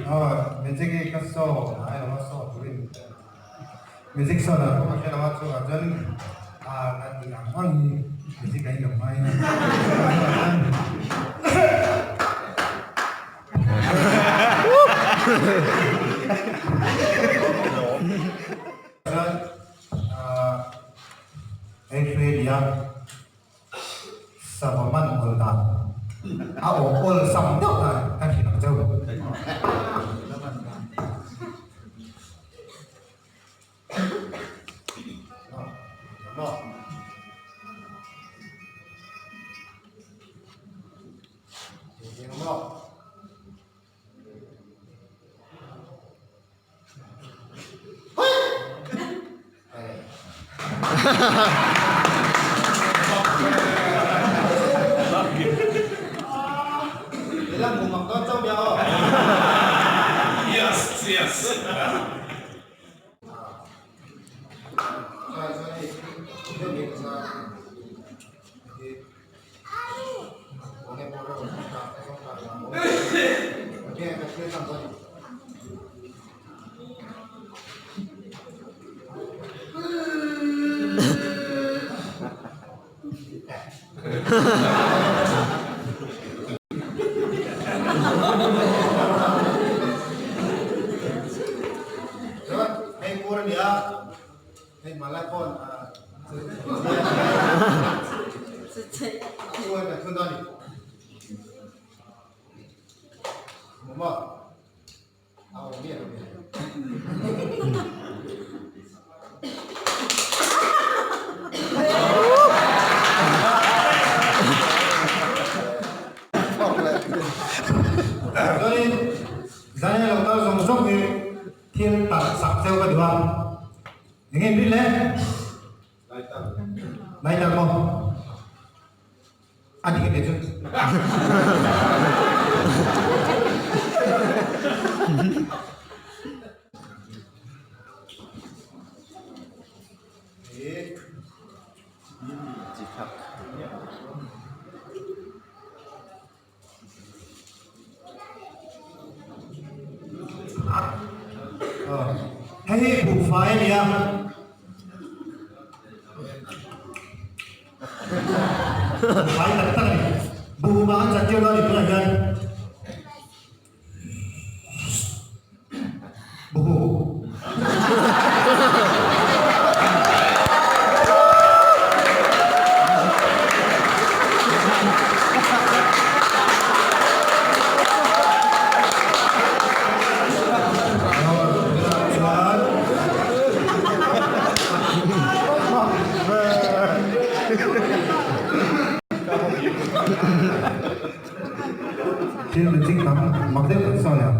Music hi ka show ngai lo a, show turin music show dan pawh ka hre lo a, chuvang chuan ka tih ang ang hi music a inlo ngai a. Chuan hei hrui a ni a. Sava man awl dan a awm awl sam deuh dan kan hrilh ang cheu. Yes, yes. Zai lo kal zawng zawng hi thil tak sak cheu ka duh a. Eng nge min le? Lighter maw? A dik a nih chu. Hei hi buhfai a ni a. Buhfai tak tak a ni. Buh vang an chan tir dawn a ni tunah hian. Buhu. Thil music tam mak deuh kan sawi ang.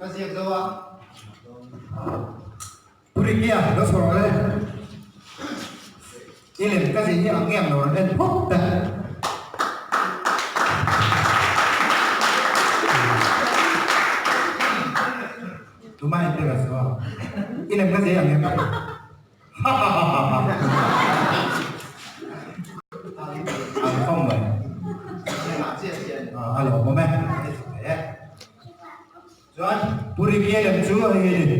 Ka ziak zo a. Purikia lo chhuah rawh le. I lem ka zin hi ang nge ang lo rawn en phawt ta. Tumah en te ka zo a. I lem ka zin ang em? Ha ha ha ha ha. Ang fawm mai. A lawmawm e. Chuan. Pu Ricky a lem chu hei hi a ni.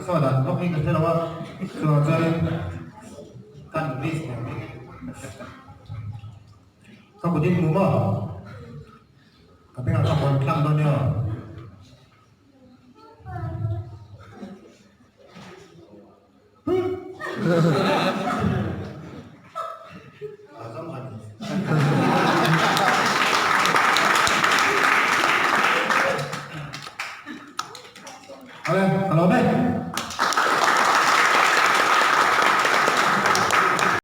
Saw dan bawk hi ka hre lo a, chuvang chuanin kan risk nen hi ka kut in hmu maw? Ka bengah ka hawn tlang dawn nia. Awle, ka lawm e.